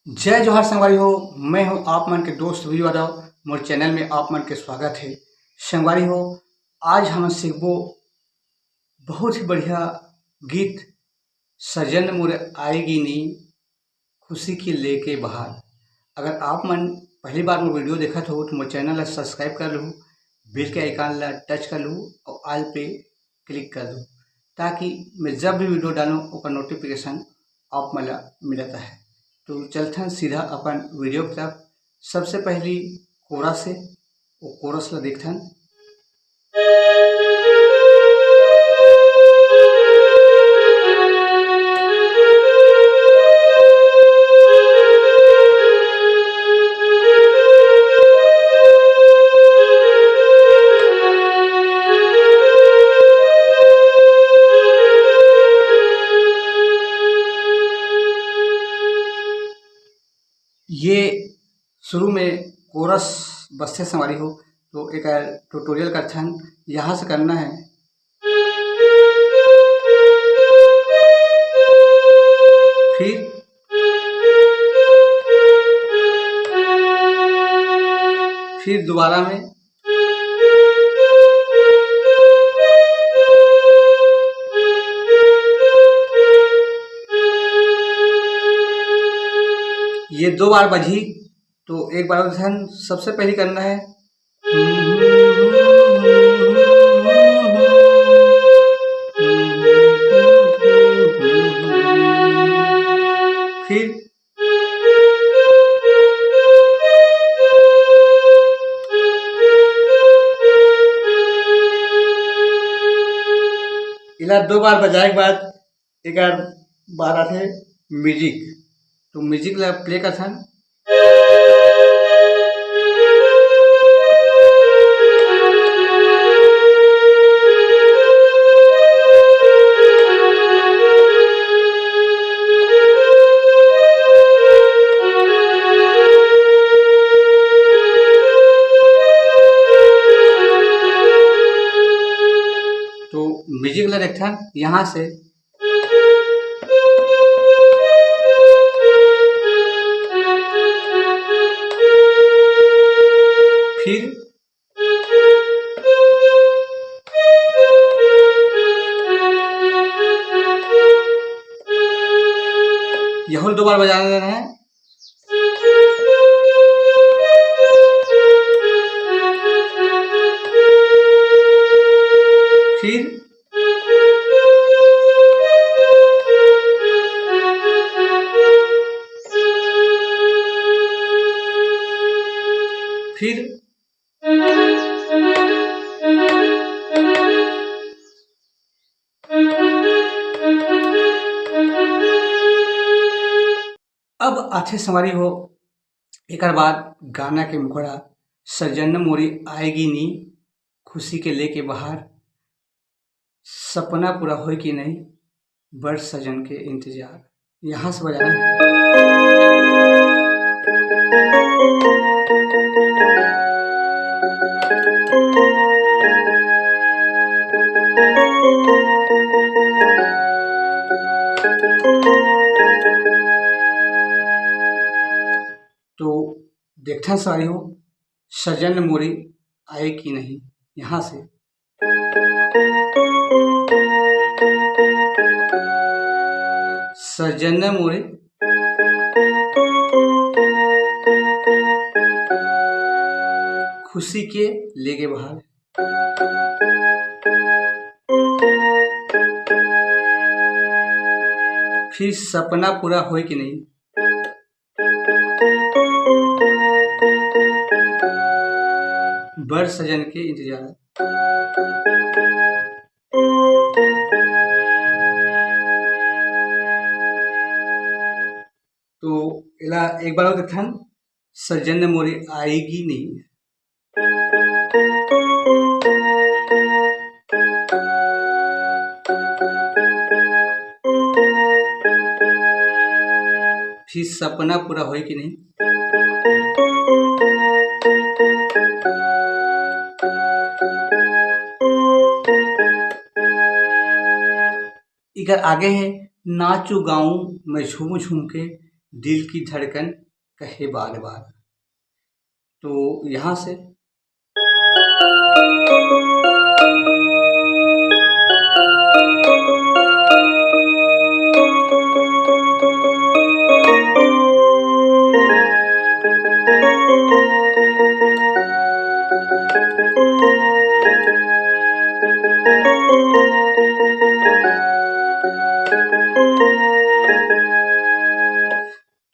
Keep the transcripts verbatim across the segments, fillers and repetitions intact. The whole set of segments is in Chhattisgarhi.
जय जोहार संगवारी हो, मैं हूं आप मन के दोस्त वीर यादव। मोर चैनल में आप मन के स्वागत है। संगवारी हो, आज हम सीखबो बहुत ही बढ़िया गीत, सजन मोर आएगी नी, खुशी के लेके बहार। अगर आप मन पहली बार मोर वीडियो देखत हो तो मोर चैनल ला सब्सक्राइब कर लू, बेल के आइकन ला टच कर लू और ऑल पे क्लिक कर दू, ताकि मैं जब भी वीडियो डालूँ ओकर नोटिफिकेशन आप मन ला मिलत रहे। तो चलथन सीधा अपन वीडियो की तरफ। सबसे पहली कोरस है, वो कोरस ला देखथन। ये शुरू में कोरस बजथे संगवारी हो, तो एक ट्यूटोरियल करथन, यहाँ से करना है। फिर फिर दोबारा में ये दो बार बजी, तो एक बार ध्यान सबसे पहले करना है। फिर इला दो बार बजाए के बाद एक बार आथे म्यूजिक, तो म्यूजिक ला प्ले करथन। तो म्यूजिक ला देखथन यहाँ से। फिर यहूँ ला दो बार बजाना है। फिर फिर अब आथे संगवारी हो, एकर बाद गाना के मुखड़ा, सजन मोरी आएगी नी, खुशी के लेके बहार, सपना पूरा होय कि नहीं, बड़ सजन के इंतजार। यहाँ से बजाना है। तो देखथन संगवारी हो, सजन मोरी आए कि नहीं। यहाँ से सजन मोरे खुशी के लेगे बहार, फिर सपना पूरा होय कि नहीं। बड़ सजन के इंतजार। तो एला एक बार और देखथन, सजन मोरे आएगी नहीं। फिर सपना पूरा होय कि नहीं। इकर आगे है, नाचू गाऊं मैं झूम झूम के, दिल की धड़कन कहे बार बार। तो यहाँ से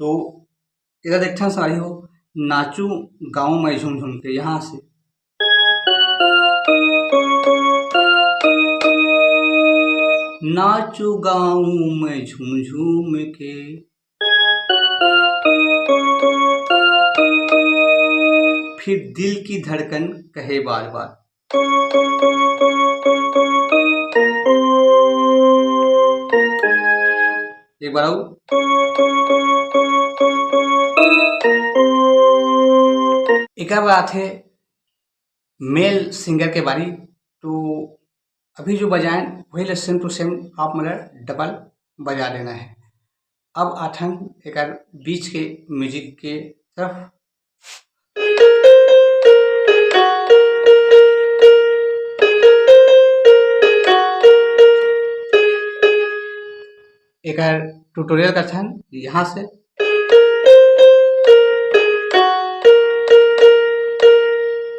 तो एला देखथन सारी हो, नाचू गाँव में झूम झूम के, यहाँ से। नाचू गाँव में झूम झूम के, फिर दिल की धड़कन कहे बार बार। एक बार और। एक बात है मेल सिंगर के बारी, तो अभी जो बजाएं वही सेम टू सेम आप मतलब डबल बजा देना है। अब आथन एकर बीच के म्यूजिक के तरफ। एकर ट्यूटोरियल करथन यहाँ से।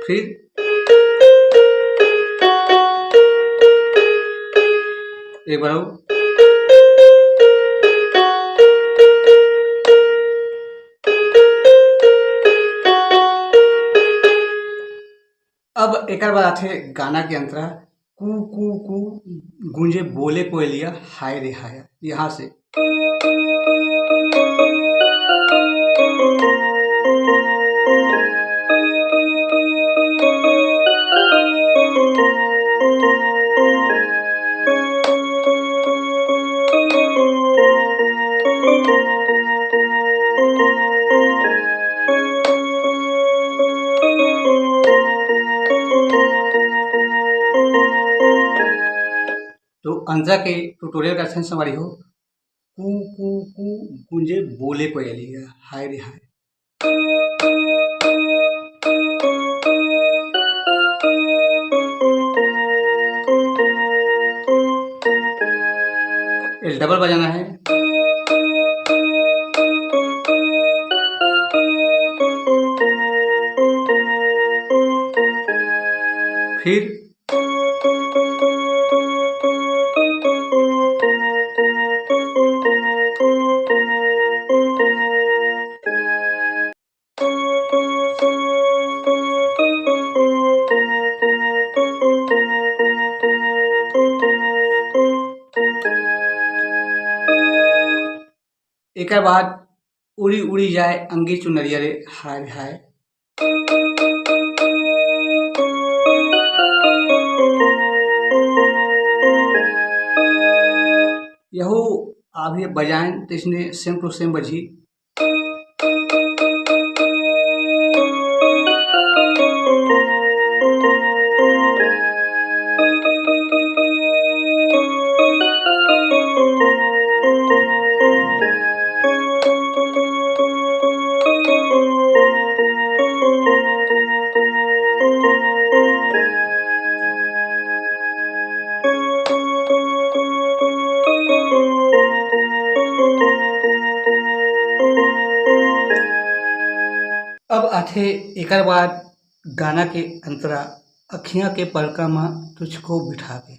फिर एक बार और। अब एकर बाद आथे गाना के अंतरा, कू कू कू गूंजे बोले कोयलिया, हाय रे हाय। यहाँ से तो अंतरा के ट्यूटोरियल करथन संगवारी हो। कू कू कू गूंजे बोले कोयलिया, हाय रे हाय। एल डबल बजाना है। फिर एकर बाद उड़ी उड़ी जाए अंगी चुनरिया रे, हाय रे हाय। यहू आप ही बजाएं, तइसने same to same बजही। अब आथे एकर बाद गाना के अंतरा, अखियां के पलका म तुझको बिठा के।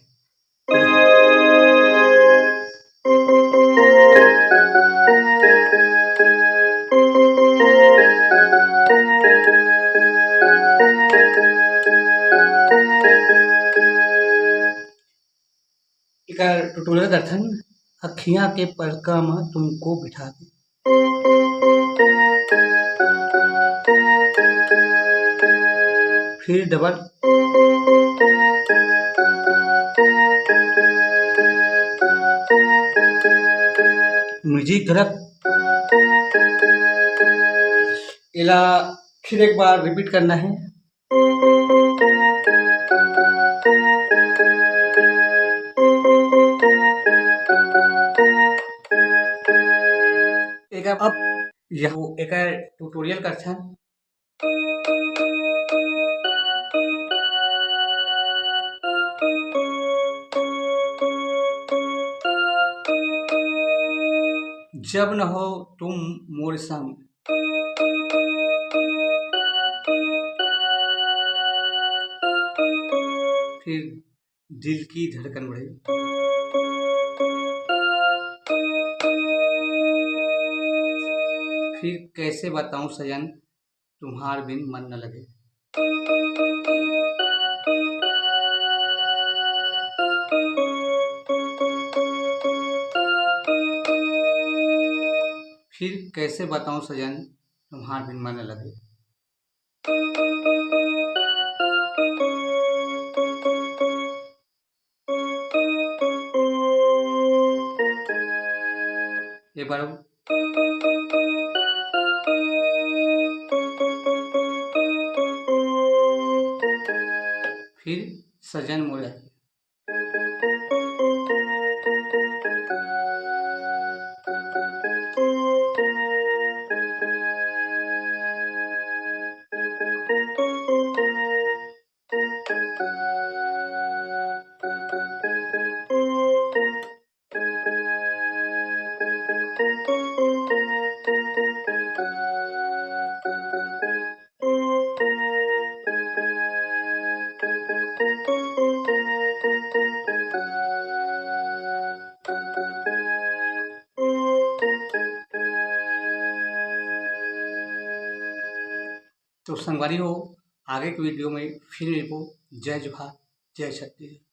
एकर ट्यूटोरियल करथन, अखियां के पलका म तुमको बिठा के। फिर डबल। म्यूजिक घलक। एला फिर एक बार रिपीट करना है। एक अब यह एकर ट्यूटोरियल करथन। जब न हो तुम मोर संग, फिर दिल की धड़कन बढ़े। फिर कैसे बताऊं सजन, तुम्हार बिन मन न लगे। फिर कैसे बताऊं सजन, तुम्हार बिन मन न लगे। एक बार। फिर सजन मोर आही। तो संगवारी हो, आगे के वीडियो में फिर मिलबो। जय जोहार, जय छत्तीसगढ़।